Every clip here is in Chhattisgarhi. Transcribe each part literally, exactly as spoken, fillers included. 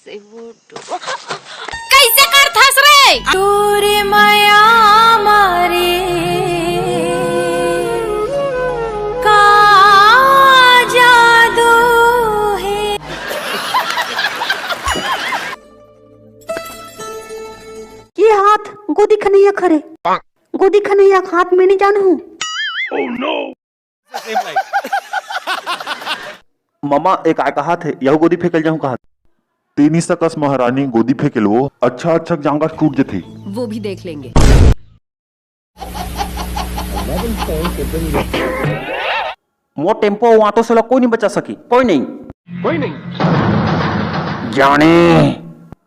कैसे करथस रे? तोरे मया मारे का जादू हे। ये हाथ गोदी खनैया खरे, गोदी खनैया हाथ में नहीं जानू। ममा एक आय कहात हे, यहू गोदी फेंकल जाहूं कहात। तेनी सकस महारानी गोदी फेंकेल वो, अच्छा अच्छा जांगर टूट जथे। वो भी देख लेंगे। मोर टेम्पो अउ ऑटो से ला कोई नहीं बचा सकी, कोई नहीं। कोई नहीं। जाने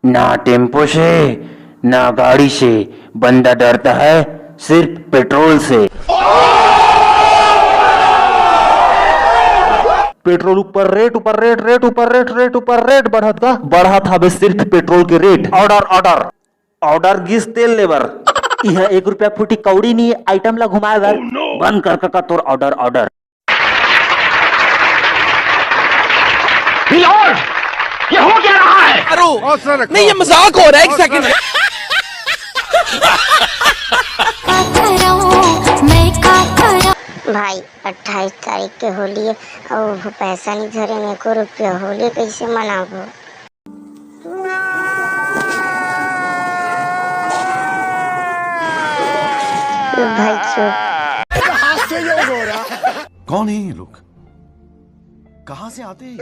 ना टेम्पो से, ना गाड़ी से, बंदा डरता है सिर्फ पेट्रोल से। पेट्रोल ऊपर रेट, ऊपर रेट, रेट ऊपर रेट, रेट ऊपर रेट बढ़त का, बढ़त हवे सिर्फ पेट्रोल के रेट। ऑर्डर, ऑर्डर, ऑर्डर गिस तेल लेबर। इहाँ एक रुपया फूटी कौड़ी नहीं, आइटम ला घुमाए बर। बंद कर कका तोर ऑर्डर, ऑर्डर। ये हो क्या रहा है? नहीं, ये मजाक हो रहा है, एक सेकंड। भाई, अट्ठाईस तारीख के होली है और वो पैसा नहीं धरे, मेरे को रुपया, होली कैसे मनाबो? भाई चुप। कौन है ये लोग? कहाँ से आते हैं?